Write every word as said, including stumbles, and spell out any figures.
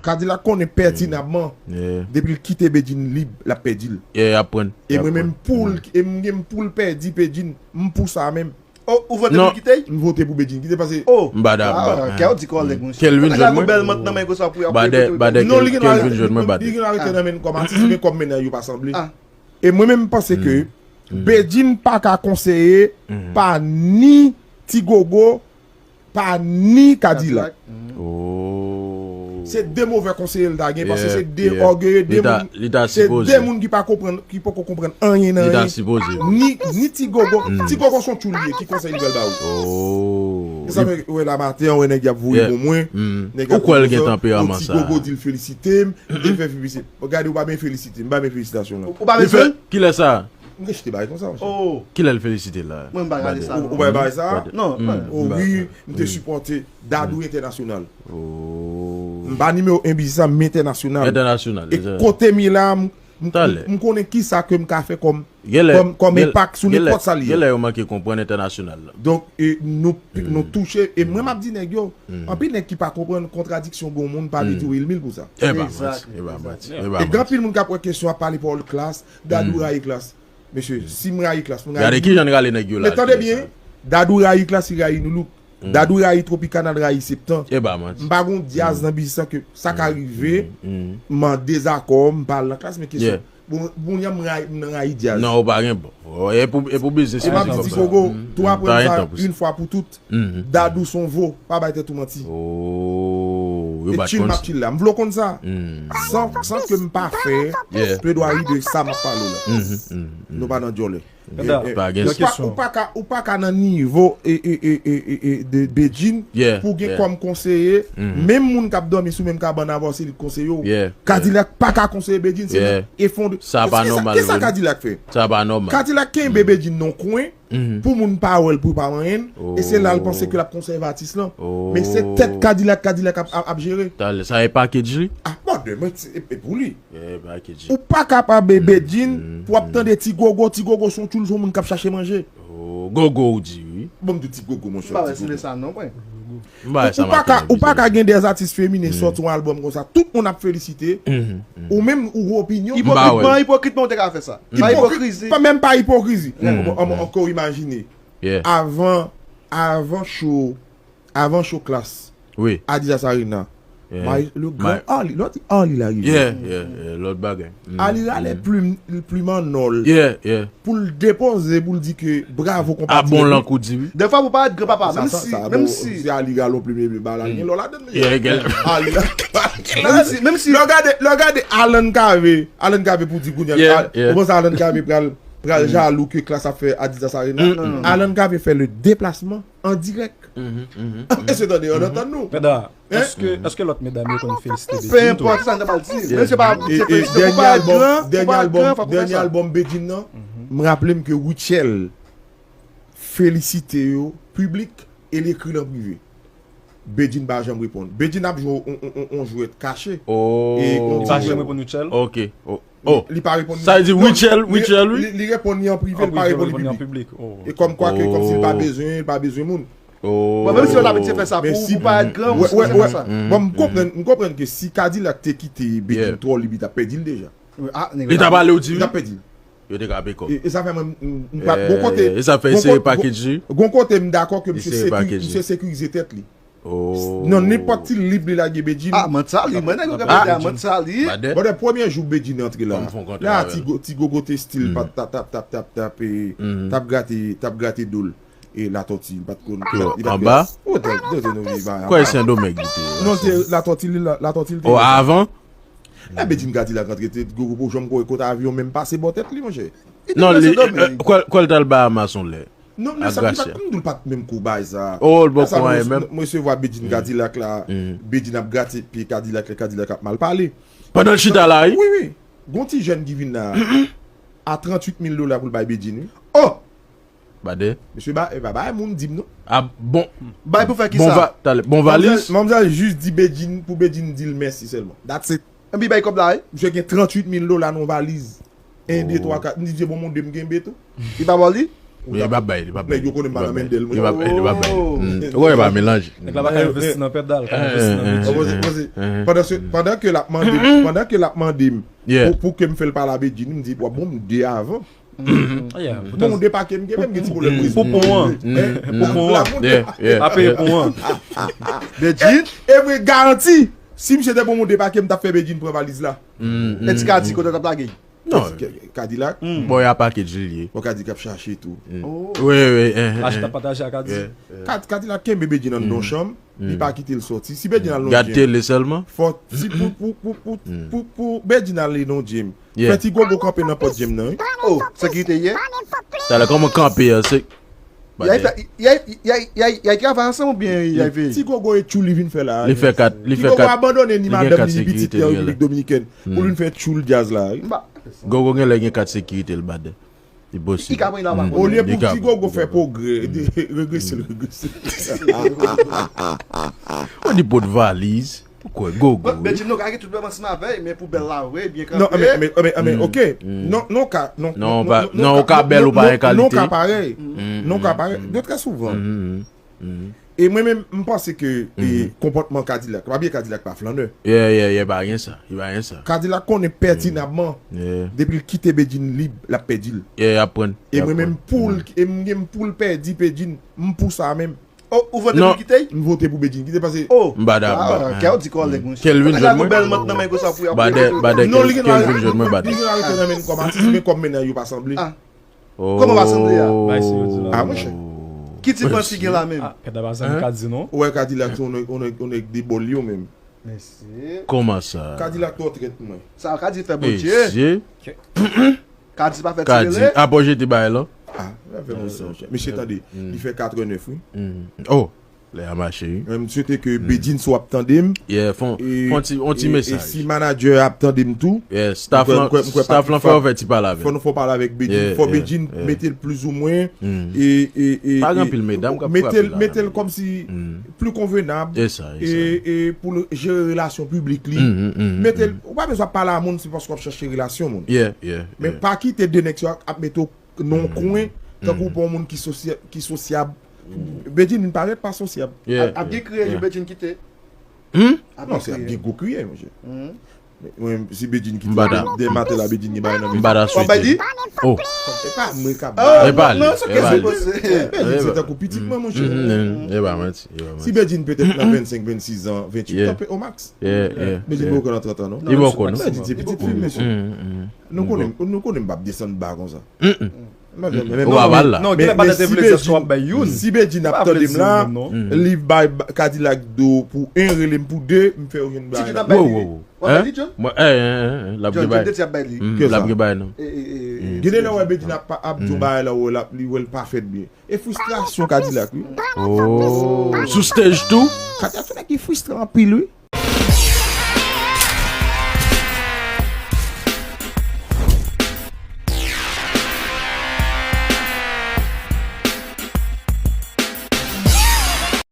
Kadilak konnen pètinabman, depi l kite Bedjine lib, l ap pèdi l. E mwen menm pou l, e mwen menm pou l pèdi Bedjine, m pou sa menm. Oh, ou vote pou l kite? M vote pou Bedjine kite paske. Oh. M pa dakò. Kè w di kòlèg, monchè. Kelvin jwenn mwen. Bèl mant nan men Microsoft pou y ap. Badè, badè, Kelvin jwenn mwen, badè. Li gen larite nan men l kòm atis, men kòm mennaj yo pa sanble. E mwen menm, m panse ke Bedjine pa ka konseye pa ni Ti Gogo, pa ni Kadilak. Se de movè konseye l ta gen, paske se de ògeye, de moun, se de moun ki pa konprann, ki poko konprann anyen nan anyen. Ni, ni Ti Gogo, Ti Gogo se yon tchoul li ye, ki konsèy li pral ba ou? E sa fè, wè, la maten an, wè nèg y ap voye bon mwen, nèg y ap voye bon mwen, Ti Gogo di l felisite m, li fè piblisite. Gade, ou pa byen felisite m, m pa byen felisitasyon lan. Ou pa byen fè? Kilè sa? M gen chite bagay konsa, monchè. Kilè l felisite la? Mwen, m pa gade sa, non. Ou pa gade sa? Non. Oh wi, m te sipòte Dadou entènasyonal. M pa nimewo en bizisa, m entènasyonal. Entènasyonal. E kote m ye la, m, m, m konnen kisa ke m ka fè kòm, kòm, kòm enpak sou nenpòt sa li ye. Genlè yo manke konprann entènasyonal la. Donk, e, nou, nou touche, e mwen m ap di nèg yo, anpil nèg ki pa konprann kontradiksyon gon moun pa vle di w il mil pou sa. E pa manti, e pa manti, e pa manti. E gen anpil moun k ap wè kesyon ap pale pawòl klas, Dadou rayi klas. Mesye, si m rayi klas, m rayi Gade kijan n rale nèg yo la. Men tande byen, Dadou rayi klas, li rayi Noulouk. Dadou rayi Tropicana, l rayi Septan. E pa manti. M pa gon dyaz nan biznis lan ke sa ka rive, m an dezakò, m pa al nan klas, men kesyon. Bon, bon, m rayi, m nan rayi dyaz. Non, ou pa gen bon. E pou, e pou biznis. E m ap di Ti Gogo, tou aprann sa yon fwa pou tout. Dadou se yon vo, pa bay tèt ou manti. Oh, yo E bat chill, m ap chill la. M vle w konn sa. San, san ke m pa fè plèdwari de sa m ap pale w la. Nou pa nan djòlè. Gada, e, e, pa gen ou pa, ou pa ka, ou pa ka nan nivo e, e, e, e, e, e de Bedjine pou gen kòm konseye. Menm moun k ap dòmi sou menm kabann avè w, se li k konseye w. Kadilak pa ka konseye Bedjine, se nan efon de. Sa pa nòmal. Kisa Kadilak fè? Sa pa nòmal. Kadilak kenbe Bedjine nan kwen. Pou moun pa wè l, pou pa manyen l, e se la l panse ke l ap konsève atis lan. Men se tèt Kadilak, Kadilak ap, ap, ap jere. Talè, sa e package li? Ah, bon, men se, e, e pou li. Ou pa ka pa be Bedjine pou ap tande Ti Gogo, Ti Gogo se yon tchoul, se yon moun k ap chache manje. Gogo ou di wi. Bon, m di Ti Gogo, monchè. M pa wè si se sa non, mwen. Ou pa ka, ou pa ka gen de atis feminen sòti yon albòm konsa, tout moun ap felisite. Ou menm ou gen opinyon. Ipokritman, ipokritman ou te ka fè sa. Pa ipokrizi. Pa menm pa ipokrizi. Anko imajine. Avan, avan show, avan show klas. Adidas Arena. Le gran Arly, lòt Arly la rive. Lòt bagay. Arly rale plim, plim an nò l. Pou l depoze, pou l di ke bravo konpa. A bon lank ou di wi. Defwa pou parèt gran papa, menm si, menm si. Si Arly rale yon plim epi ba la, gen lò ladann. Arly la. Menm si, menm si. Lè w gade, lè w gade Alan Cavé, Alan Cavé pou di kounye a, ou panse Alan Cavé pral, pral jalou ke klas ap fè Adidas Arena? Alan Cavé fè le deplasman an dirèk. Èske tande, ann antann nou? Èske, èske lòt medam yo konn felisite Bedjine tou? Pe enpòt sa n ta pral di. Menm si pa, e, e, dènye albòm, dènye albòm, dènye albòm Bedjine nan, m raple m ke Rutshelle felisite yo piblik e l ekri l an prive. Bedjine pa janm reponn. Bedjine ap jwe on, on, on, on jwèt kache. E on ti jwèt. Li pa janm reponn Rutshelle? Ok. Oh. Li pa reponn. Sa vle di Rutshelle, Rutshelle, wi. Li, li reponn li an prive, li pa reponn li piblik. E kòmkwa ke, kòmsi li pa bezwen, li pa bezwen moun. Bon, menm si yo t ap fè sa pou, pou parèt gran, ou fè sa. Bon, m konprann, m konprann ke si Kadilak te kite Bedjine twò lib, li t ap pèdi l deja. Li t ap ale ou di wi. Li t ap pèdi l. Yo te ka peye kòb. E, e sa fè mwen, m, m, m pa, gon kote, e sa fè gon kote, gon, gon kote m dakò ke misye sekirize tèt li. Nan nenpòt ti lib li lage Bedjine. Ah, mant sa li, mwen nèg yo ka pèdi a mant sa li. Bon, de premye jou Bedjine antre la. La, Ti Go-, Ti Gogo te stil, pa t ap tap, tap, tap, tap, tap, e t ap grate, t ap grate do l. E Latòti, m pa t konn. Anba? Kwè Sendomeng li te ye. Non, se Latòti, li, Latòti li te ye. Oh, avan? E Bedjine Kadilak rantre, te Gogo pou janm konnen kote avyon menm pase bò tèt li, monchè. Non, li, kwè, kwè l t al Bahamas yon lè. Non, men sa, m pa t, m di l pa t menm kou bay sa. Oh, l bò kwen menm. M resevwa Bedjine Kadilak la, Bedjine ap grate pye Kadilak, lè Kadilak ap mal pale. Pandan l chita la, wi? Wi, wi. Gon ti jèn ki vin la, a tranntuit mil dola pou l bay Bedjine, wi. Oh! Bade. Mesye, ba, e pa bay moun di m non. Ah, bon. Bay pou fè kisa? Bon va-, talè, bon valiz? Manmzèl, manmzèl jis di Bedjine, pou Bedjine di l mèsi sèlman. That's it. Epi bay kòb la, wi. Misye gen tranntuit mil dola nan valiz. En, de, twa, kat. M di, Dye bon, Bondye, m kenbe tou. Li pa ba w li? Li p ap bay, li p ap bay. Nèg yo konnen m pa nan Mendel, mwen. Li p ap bay, li p ap bay. Ou wè, pa melanje. Nèg la pa ka envesti nan pèdal, ka envesti nan bidjè. Pandan ke, pandan ke l ap mande m, pandan ke l ap mande m pou, pou ke m fè l pale a Bedjine, m di, w ap bon m de avan. Bon, m depake m, gen menm gen ti pwoblèm. Pou pon an. Pou pon an. A peye pon an. Bedjine? E mwen garanti, si misye te bon m depake, m t ap fè Bedjine pran valiz la. E ti Kadi kote w t ap lage? Non. Kadilak. Bon, y a package li ye. Bon, Kadi k ap chache tou. Wi, wi. Achte ap pataje ak Kadi. Kadilak kenbe Bedjine anndan yon chanm, li pa kite l sòti. Si Bedjine al nan gad tele sèlman. Fò, si pou, pou, pou, pou, pou, pou Bedjine ale nan gym. Fè ti gogo kanpe nan pòt gym nan, wi. Oh, sekirite ye? Talè kòman kanpe a, se Y a fè, y a, y a, y a, y a travay ansanm oubyen y a veye? Ti gogo e tchoul li vin fè la. Li fè kat, li fè kat. Ti gogo abandone ni madanm li, ni pitit li an Repiblik Dominikèn pou l vin fè tchoul djaz la, wi. Gogo gen lè gen kat sekirite l bad. Li posib. Olye pou ti gogo fè pwogrè, regrese l, regrese l. Ou di pot valiz. Poukwa gogo? Bon, Bedjine nou ka gen tout bèl ansanm avè l, men pou bèl la vre, byen kanpe. Non, men, men, men, men, ok. Non, non, ka, non, non, non, non, ou ka bèl ou pa gen kalite. Non, ka parèy. Non, ka parèy. De trè souvan. E mwen menm, m panse ke e, konpòtman Kadilak, pa bliye Kadilak pa flannè. Yeah, yeah, yeah, pa gen sa. Li pa gen sa. Kadilak konnen pètinamman, depi l kite Bedjine lib, l ap pèdi l. Yeah, y ap pran. E mwen menm, pou l, e m gen pou l pèdi Bedjine, m pou sa menm. Oh, ou vote pou kite? M vote pou Bedjine kite paske. Oh. M pa dakò. Kè w di kòlèg, monchè. Kè l vin jwenn mwen. Bèl mant nan men konsa pou y ap. Badè, badè, kè l vin jwenn mwen, badè. Li gen dwa rete nan men kòm atis, men kòm mennaj yo pa sanble. Kòman pa sanble a? Bay si yo di la. Ah, monchè. Ki diferans ki gen la menm? Kè ta pa sanble Kadi non. Ou wè Kadilak se yon nèg, yon nèg, yon nèg de bòl yo menm. Mesye. Kòman sa? Kadilak twò trèt mwen. Sa Kadi fè Bondye. Mesye. Kadi pa fè ti rele. Kadi, apò jete bagay lan. Ah, sa fè bon sans. Mesye, tande, li fè katrè nèf, wi. Oh, lè a mache, wi. Mwen, m swete ke Bedjine, si w ap tande m, fon, fon ti, on ti mesaj. E si manadjè a ap tande m tou, staff lan, staff lan fè w fè ti pale avè l. Fò nou fè w pale avèk Bedjine. Fò Bedjine mete l plizoumwen, e, e, e, pa gen anpil medam k ap frape la. Mete l kòmsi pli konvenab. E sa, e sa. E, e pou l jere relasyon piblik li. Mete l, ou pa bezwen ap pale a moun, se paske w ap chèche relasyon moun. Yeah, yeah. Men pa kite de nèg sa yo ap mete w nan yon kwen, tankou w pa yon moun ki sosya-, ki sosyab. Bedjine vin parèt pa sosyab. Ap, ap gen kriye jou Bedjine kite. Non, se ap gen gwo kriye, monchè. Mwen, si Bedjine kite, demen maten la, Bedjine gen bagay nan men. M pa ta swete. Oh. E pa mwen k ap bay. E pa li. Non, se ke se poze. Bedjine se tankou pitit mwen, monchè. E pa manti, e pa manti. Si Bedjine petèt nan vennsenk, vennsis an, venntuit an, o max. Bedjine poko nan trant an, non. Li poko, non. Bedjine se pitit fi m, mesye. Nou konnen, nou konnen m p ap desann ba konsa. Ou pa pral la. Non, gen lè pa tèt vle zès w ap bay youn. Si Bedjine ap tande m la, li bay Kadilak do pou en, rele m pou de, m fè yo jwenn bagay la. Wo, wo, wo. Mwen, eh, eh, eh, eh, l ap gen bagay. L ap gen bagay, non. Gen de lè w wè Bedjine ap, ap di yon bagay la, w wè l ap, li wè l pa fèt byen. E fristrasyon Kadilak, wi. Oh, sou stage tou? Kadilak se nèg ki fristre anpil, wi.